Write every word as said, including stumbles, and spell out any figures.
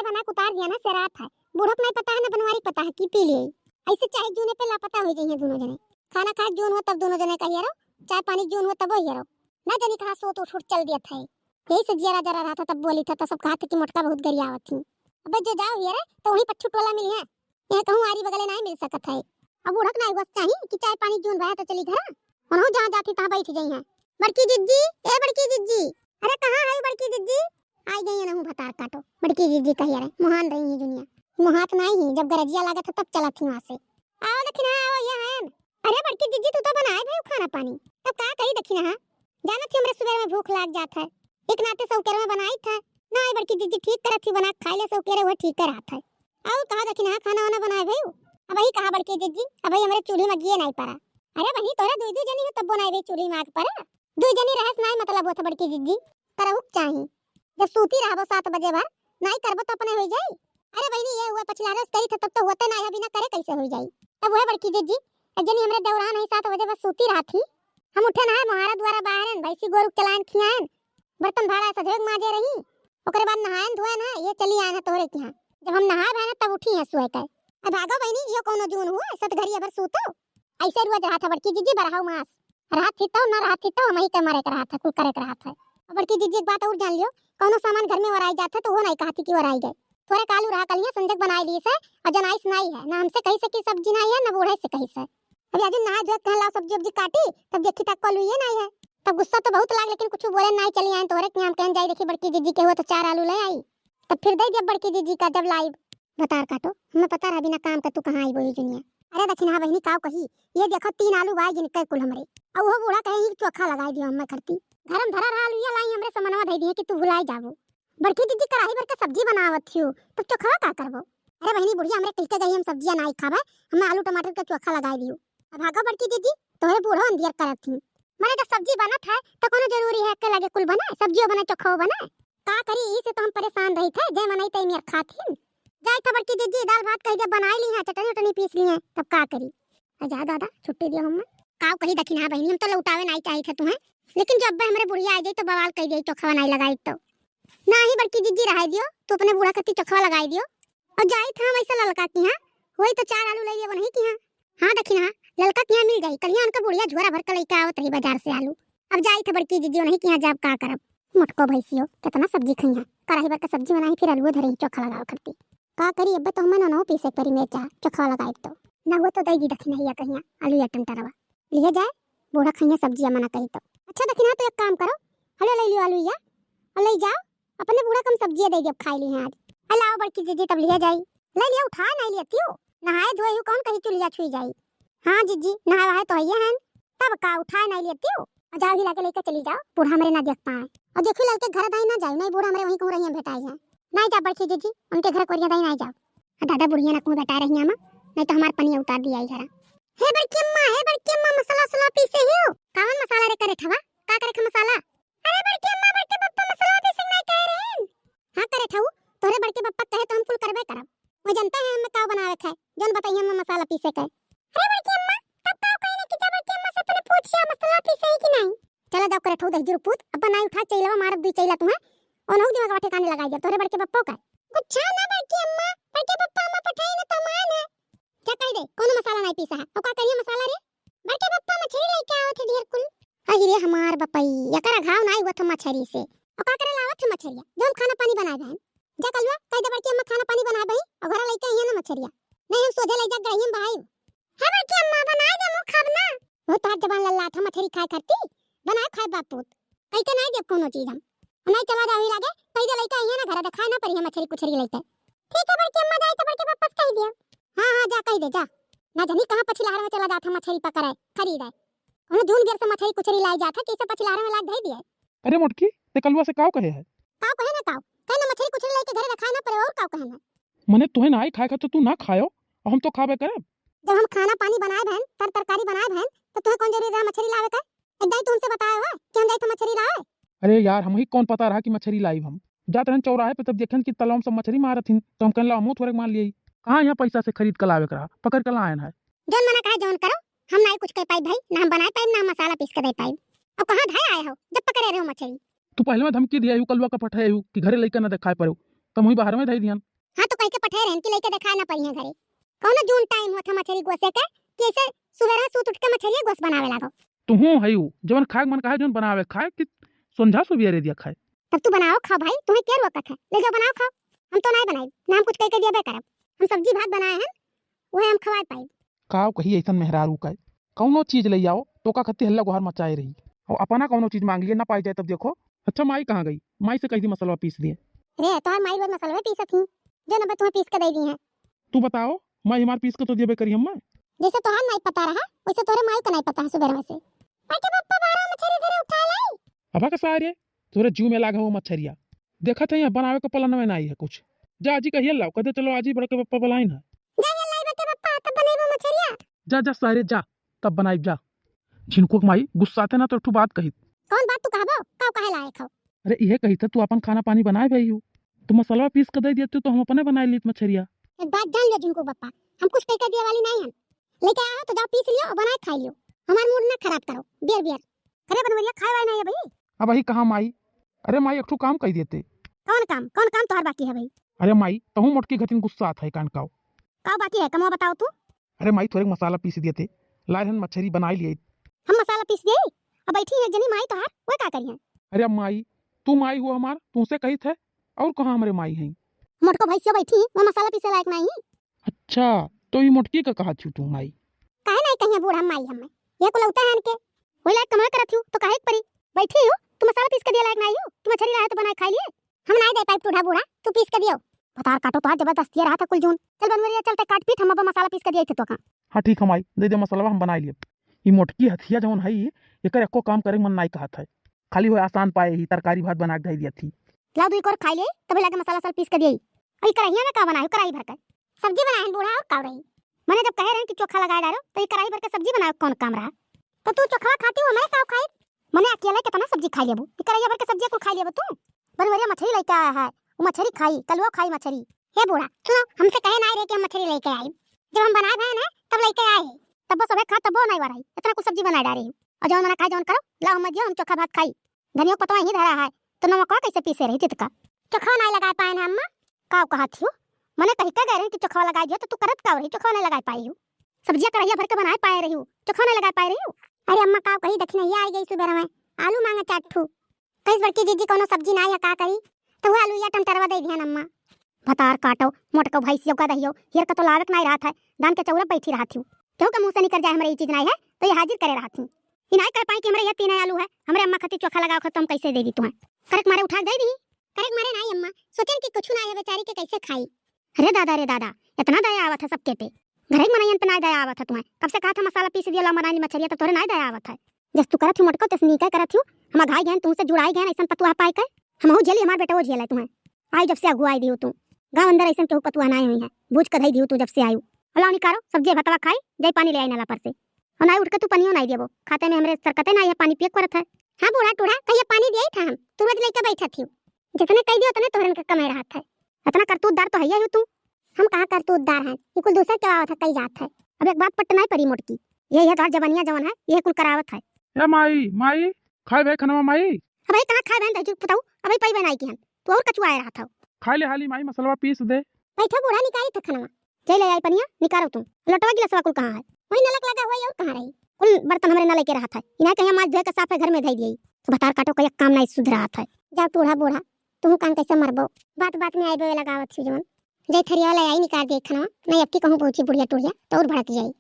पना के उतार दिया ना, से रात है। बूढ़क नहीं पता है ना बनवारी पता है कि पी लिए। ऐसे चाहे जूने पे लापता हो जाइए दोनों जने। खाना खाए जून हुआ तब दोनों जने का हियरो, चाय पानी जून हुआ तब हियरो। ना जानी कहाँ सोत उठ उठ चल दिया था। यही से जिया जरा रहा था तब बोली था तो सब कहा था कि मोटका बहुत गरियावत थी। अबे जो जाओ हियरे तो वहीं पट्ठू टोला मिली है। यहाँ कहूँ आरी बगले नहीं मिल सकत है। अब बूढ़क नहीं बस चाहिए कि चाय पानी जून बहे तो चली घर। उन्हों जहाँ जाती तहाँ बैठ गई हैं। बड़की जिज्जी, ए बड़की जिज्जी, अरे कहाँ है बड़की जिज्जी? आई गई है नहू भतार काटो। बड़की जिज्जी कही अरे मुहान रही है दुनिया। मुहात नहीं ही, जब गरजिया लागत है तब चलत ही वहाँ से। आओ दखिना, आओ ये हैं। अरे बड़की जिज्जी तू तो बनाए भाई खाना पानी, तब का करी दखिना? हाँ जानत ही हमरे सुबह में भूख लाग जात है, एक नाते सौकेरे में बनाई था। ना आई बड़की जिज्जी ठीक करत ही, बना के खाई ले सौकेरे, वह ठीक करत है। और कहा दखिना खाना वाना बनाए भाई? अब वही कहा बड़की जिज्जी, अब वही हमरे चूल्ही में गिए नहीं पड़ा। अरे बहनी तोहरे दुई दुई जनी हो तब बनाए भाई चूल्ही में आग पड़ा। दुई जनी रहस नाई मतलब होत बड़की जिज्जी, करहुक चाही। जब सूती रहबो सात बजे भर, नाई करबो तो अपने होई जाई। अरे बहिनी ये हुआ पछिला रस करी था तब तो होते नाई है, बिना करे कैसे होई जाई? तब वह बड़की जिज्जी, एक जनी हमरे दौरान है सात बजे बस सूती रहत ही। हम उठे ना है मोहारा द्वारा बाहर हैं, भैंसी गोरू चलायन खियायन, बर्तन भाड़ा सजोग माजे रही। ओकरे बाद नहायन धोयन है, ये चली आयन है तोहरे के यहाँ। जब हम नहाए भयन तब उठी है सोए के। अब भागो बहिनी, यो कौनो जून हुआ, सत घरी अबर सूतो। ऐसे रोज रहत है बड़की जिज्जी बरहाऊ मास। रहत ही तो, न रहत ही तो, हमही के मरे के रहत है, कुल करे के रहत है। अब बड़की जिज्जी एक बात और जान लियो, कौनो सामान घर में वराई जात है तो वो नहीं कहती कि वराई गए। थोड़े कालू रहा कलिया संजग बनाए ली से, और जनाइस नहीं है, ना हमसे कही से कि सब्जी नहीं है, ना बूढ़े से कही से। अभी आज नहा धोए कहला सब्जी उब्जी काटी, तब देखी तक कल हुई नहीं है। तब गुस्सा तो बहुत लाग, लेकिन कुछ बोले नहीं, चली आए तोहरे के हम कहन जाई, देखी बड़की जिज्जी के हुआ तो चार आलू ले आई, तब फिर दे दिया बड़की जिज्जी का जब लाई। बतार काटो, हमें पता रहा बिना काम का तू कहाँ आई बोही दुनिया। अरे दखिना बहिनी काव कही, ये देखो तीन आलू बाई जिनके कुल हमरे, और वो बूढ़ा कहे ही चोखा लगाई दियो हमें करती। घर में धरा रहा आलू ये लाई हमरे समनवा धई दिए कि तू भुलाई जाबो। बड़की जिज्जी कराही भर के सब्जी बनावत हियो, तब चोखवा का करबो? अरे बहिनी बुढ़िया हमरे कह के गई हम सब्जिया नाई खाबे, हमें आलू टमाटर के चोखा लगाई दियो। अब भागो बड़की जिज्जी, तोहरे बूढ़ो अंधियर करत ही। मने जब सब्जी बनत है तो कोनो जरूरी है के लगे कुल बने, सब्जियो बने चोखो बने? का करी, ई से तो हम परेशान रही थे, जे मनई तई मेर खाथिन। जाई था बड़की जिज्जी, दाल भात कही जब बनाई ली हैं, चटनी उटनी पीस ली हैं, तब का करी? आ जा दादा, छुट्टी दियो हमें। काव कही दखिना बहिनी, हम तो लौटावे नहीं चाहिए थे तुम्हें, लेकिन जो अब्बे हमरे बुढ़िया आ जाई तो बवाल कह दिया, चोखवा नहीं लगाई तो। ना ही बड़की जिज्जी रहाई दियो, तू अपने बूढ़ा कती चोखवा लगाई दियो। और जाई था वैसे ललका की हाँ, वही तो चार आलू ले लिए वही की हाँ। हाँ दखिना, ललका की हाँ मिल जाई, कलिया उनका बुढ़िया झोरा भर के लेके आवत रही बाजार से आलू। अब जाई था बड़की जिज्जी वही की हाँ, जब का करब। मोटको भैंसियो, कितना सब्जी खइहा, कराही भर के सब्जी बनाई, फिर आलू धरे ही चोखा लगाओ करती। का करी, अब्बे तो हमें ननो पीसे परी मिर्चा, चोखा लगाई तो। ना हुआ तो दई दी दखिना हिया कहिया, आलू या टंटरवा। लिहे जाए, बूढ़ा खइया सब्जिया मना कही तो। अच्छा दखिना, तो एक काम करो, हलो ले लियो आलू या, और ले जाओ, अपने बूढ़ा कम सब्जिया दे दियो, खाई ली हैं आज। अलाओ बड़की जिज्जी तब लिहे जाई। ले लिया, उठाए नहीं लेती हो, नहाए धोए हूँ, कौन कही चुलिया छुई जाई। हाँ जिज्जी, नहाए वहाए तो हइये हैं, तब का उठाए नहीं लेती हो। और जाओ हिला के लेके चली जाओ, बूढ़ा हमरे ना देख पाए। और देखी ललके घर दाई ना जाओ, नहीं बूढ़ा हमरे वहीं कहूँ रहिए भेटाई है। नहीं जा बड़की जिज्जी, उनके घर कोरिया दाई नहीं जाओ। आ दादा बुढ़िया ना कहूँ बेटा रही आमा, नहीं तो हमार पनिया उतार दिया ई घरा। हे बड़की अम्मा, हे बड़की अम्मा, मसाला उसाला पीसे ही हो? कावन मसाला रे करे ठवा? का करे खे मसाला? अरे बड़की अम्मा, बड़के पप्पा मसाला पीसे नहीं कहे रहे। हाँ करे ठऊ, तोहरे बड़के पप्पा कहे तो हम कुल करबे करब। वो जनता है हमें का बनावे खे, जौन बताइए हमें मसाला पीसे के। अरे बड़की अम्मा, तब का कहे ना कि जा बड़की अम्मा से अपने पूछिया मसाला पीसे ही कि नहीं? चला जाओ करे ठऊ दहिजरू पूत, अब बनाई उठा चैलवा मारब दुई चैला तुम्हें, ओनहु दिमाग ठिकाने लगाई दिया तोहरे बड़के पप्पा का। गुच्छा ना बड़की अम्मा, बड़के पप्पा अम्मा पठाई ना तो मान है। क्या कह दे, कोनो मसाला नहीं पीसा है, और का करिए मसाला रे? बड़के पप्पा मछरी लेके आवत है ढेर कुल। अहि रे हमार बपई, एकरा घाव नहीं हुआ था मछरी से, और का करे लावत है मछरिया, जो हम खाना पानी बनाए बहन। जा कलुआ, कह दे बड़की अम्मा खाना पानी बनाए बही, और घरा लेके आइए ना मछरिया, नहीं हम सोझे ले जा गई हम भाई। हे बड़की अम्मा, बनाए दे, मुँह खाब ना। वो तोहार जबान लल्ला था मछरी खाए खाती, बनाए खाए बाप पूत। कह के नहीं देब कोनो चीज हम। नहीं चला जाओ ही लागे, कह दे लइका आइए ना घर, देखाए ना पड़ी है मछरी कुछरी लइके। ठीक है बड़की अम्मा, जाए तो बड़के पप्पा से कह दिया। हाँ, हाँ, जा कह दे, जा। ना जानी कहाँ पछिलहर में चला जात है मछरी पकड़े, खरीदे। कोनो जून बेर से मछरी कुछरी लाई जात है, कैसे पछिलहर में लाग धई दिए। अरे मोटकी, ते कलुआ से काव कहे है? काव कहे ना काव? कहे ना मछरी कुछरी लइके घरे देखाए ना पड़े, और काव कहे ना? मने तुहे ना आई खाए का तो तू ना खायो, और हम तो खाबे करब। जब हम खाना पानी बनाए भैन, तर तरकारी बनाए भैन, तो तुहे कौन जरूरी रहा मछरी लावे का? एक दाई तुमसे बताए हो कि हम जाई तो मछरी लाए? अरे यार, हमही कौन पता रहा कि मछरी लाइब हम। जात रहन चौराहे पे, तब देखन कि तलाव में सब मछरी मारत हिन, तो हम कहन ला हमहू थोड़े मार लिये। कहाँ यहाँ पैसा से खरीद के लावे के रहा, पकड़ के लायन है। जौन मना कहे जौन करो, हम नाई कुछ कह पाई भाई, ना हम बनाए पाई, ना हम मसाला पीस के दे पाई। और कहाँ धाए आए हो जब पकड़े रहे हो मछरी? तू पहले में धमकी दिया हूँ, कलुआ का पठाए हूँ कि घरे लइका ना देखाए पड़ो, तो हम वहीं बाहर में धई दियन। लेके पठे रहन कि लेके देखाए ना पड़ी है घरे। कौनो जून टाइम होत है मछरी गोसे के कि ऐसे सुबेरे सूत उठ के मछरिया गोस बनावे लागो। तुहूँ है उ, जवन खाए के मन कहे, जवन बनावे खाए कि संझा सुबेरे दिया खाए। तब तू बनाओ खाओ भाई, तुम्हें क्या रोकत है, ले जाओ बनाओ खाओ। हम तो नहीं बनाई, ना हम कुछ कह के दिया बे करब। हम सब्जी भात बनाए हैं, वह हम खवाए पाई। काव कही ऐसन मेहरारू का, कौनो चीज ले आओ तो का खत्ती हल्ला गुहार मचाए रही, और अपना कौनो चीज मांग लिए ना पाई जाए तब देखो। अच्छा माई कहाँ गई? माई से कह दी मसलवा पीस दिए। रे तोहर माई रोज मसलवे पीसत ही, जो नब्बे तुम्हें पीस के दे दी है। तू बताओ, माई हमार पीस के तो देबे करी हम्मा। जैसे तोहार नाई पता रहा, वैसे तोहरे माई का नाई पता है सुबेर में से। अरे पप्पा बारह मछरी धरे उठा लाई। अबा का सारे, तोहरे जू में लाग है वो मछरिया। देखत है यहाँ बनावे का पलनवे नाई है कुछ। जा आजी कहिए लाओ, कह दे चलो आजी बड़के पप्पा बुलाइन है। जा ये लाई बड़के पप्पा, तब बनेबो मछरिया। जा, जा सारे जा, तब बनाई जा। झिनकुक माई गुस्साते ना तो एक ठो बात कही। कौन बात तू कहबो? काव कहे लायक हो? अरे इहे कही था तू अपन खाना पानी बनाए भाई हो, तो मसलवा पीस के दे दिए तो हम अपने बनाए लीत मछरिया। एक बात जान लो झिनकुक बप्पा, हम कुछ कह के दिए वाली नहीं हम। लेके आओ तो जाओ पीस लियो और बनाए खा लियो, हमार मूड ना खराब करो बियर बियर। अरे बनवरिया खाए वाली नहीं है भाई। अब वही कहाँ माई? अरे माई एक ठो काम कही देते। कौन काम? कौन काम तोहार बाकी है भाई? अरे माई तहू मोटकी घटिन गुस्सा आता है कान काव। काव बाकी है कमवा बताओ तू। अरे माई थोड़े मसाला पीस देते, लाए हन मछरी बनाई लिए। हम मसाला पीस दे, अब बैठी है जनी माई तोहार, वो का करी है? अरे अब माई, तू माई हो हमार, तुमसे कही थे, और कहाँ हमरे माई हैं? मोटको भैंसिया बैठी, वो मसाला पीसे लायक नहीं। अच्छा, तो ई मोटकी का कहा छू तू माई? काहे नहीं कहिए बूढ़ा माई हमें, ये कुल उता है इनके, वही लायक कमा करत हूँ, तो काहे के परी? बैठी हूँ, तू मसाला पीस के दिए लायक नहीं हो, तू मछरी लाए तो बनाए खा लिए। हम नाई दे पाइब टूढ़ा बूढ़ा, तू पीस के दियो। भतार काटो तोहार जबरदस्ती रहा था कुल जून। चल बनवरिया चल ते काट पीट, हम अब मसाला पीस के दिए थे तो का। हाँ ठीक है माई, दे दे मसाला हम बनाए लिए। ई मोटकी हथिया जौन है, एकर एको काम करे मन नाई कहत है। खाली वो आसान पाए ही तरकारी भात बना के धई दिया थी। लाओ दुई कोर खाई ले, तबे लागे मसाला साल पीस के दिए। अई करहिया में का बनाए हो? कराही भर के सब्जी बनाए हैं बूढ़ा और का रही। मने जब कहे रहे कि चोखा लगाए डारो तो ये कराही भर के सब्जी बनाए कौन काम रहा? तो तू चोखवा खाती हो, मैं का खाई? मने अकेले कितना सब्जी खाई लेबू? ये कराही भर के सब्जी कुल खाई लेबू तू? बनवरिया मछरी लेके आया है, वो मछरी खाई, कलुआ खाई मछरी। हे बूढ़ा, सुनो, हमसे कहे नाई रहे कि हम मछरी लेके आई। जब हम बनाए भए ना, तब लेके आए हैं। तब वो सबे खा, तब वो नाई वराई। इतना कुछ सब्जी बनाए डारे हो। और जौन मना खाए, जौन करो, लाओ हम दियो, हम चोखा भात खाई। धनिया पतवा ही धरा है, तो नमकवा कैसे पीसे रही तितका? चोखा नाई लगाए पाए ना अम्मा। का कहत हो? मने कही का गए रही कि चोखवा लगाए दियो, तो तू करत का रही, चोखवा नहीं लगाए पाई हो? सब्जिया करहिया भर के बनाए पाए रही हो, चोखवा नहीं लगाए पाए रही हो? अरे अम्मा का कही, दखिनैया आई गई सुबह में, आलू मांगे चार ठू। कहिस बड़की जीजी कौनो सब्जी नाई है का करी, तो वो आलू या टमटरवा दे दिहन अम्मा। भतार काटो, मोटको भैंसियो का दहियो, हियर का तो लावे के नाई रहत है, दान के चौरा बैठी रहत हूँ। केहू के मुंह से निकल जाए हमरे ई चीज नाई है, तो ये हाजिर करे रहत हूँ। ई नाई कह पाई कि हमरे ये तीन आलू है, हमरे अम्मा खातिर चोखा लगाओ खा, तो हम कैसे दे दी तुम्हें? करक मारे उठा के दे दी। करक मारे नाई अम्मा, सोचन कि कुछ नाई है बेचारी के कैसे खाई। अरे दादा रे दादा, इतना दया आवत है सबके पे। घरे के मनैयन पे नाई दया आवत है तुम्हें। कब से कहा था मसाला पीस दिया ला बनाई ली मछरिया, तो तोरे नाई दया आवत है। जस तू करत ही मोटको, तस नीके करत ही। हम अघाई गए, तुमसे जुड़ाई गए, ऐसन पतुआ पाए के। हमहू झेली, हमार बेटा वो झेले तुम्हें। आई जब से अगुआई दियो तू। गाँव अंदर ऐसन केहू पतुआ नाई हुई है। भूज के धई दियो तू जब से आयु। अलाव निकारो, सब्जी भतवा खाई, जाई पानी ले आई नला पर से। और नाई उठ के तू पनियो नाई देबो। खाते में हमरे सरकते नाई है, पानी पिए के पड़त है। हाँ बूढ़ा टूढ़ा, कहिए पानी दिया ही था हम। तू रोज लेके बैठत ही। जितने कह दियो उतने तोहरन के कमे रहत है। इतना करतूतदार तो है ही तू। हम कहाँ करतूतदार हैं? ये कुल दूसर के आवत है, कई जात है। अब एक बात पट्ट नाई परी मोटकी। ये, ये तोहर जबनिया जवन है, ये कुल करावत है। ए माई, माई, खाए भाई खनवा माई। अब भाई कहाँ खाए बहन दही पुताऊ? अब भाई पाई बनाई की हम। तू और कचुआए रहत हो। खाए ले हाली माई, मसलवा पीस दे। बैठो बूढ़ा, निकाली थे खनवा। जय ले आई पनिया, निकारो तू। लोटवा गिलासवा कुल कहाँ है? वही नलक लगा हुआ है और कहाँ रही? कुल बर्तन हमरे ना लेके रहत है। इन्हें कहीं माज धोए के साफ है, घर में धई दिए। तो भतार काटो का एक काम नाई सुधरात है। जाओ टूढ़ा बूढ़ा, तू कान कैसे मरबो? बात बात में आए बे लगावत छी जवन। जय थरिया ले आई निकाल दिए खनवा, नहीं अब की कहूँ पहुँची बुढ़िया टूढ़िया तो और भड़क जाई।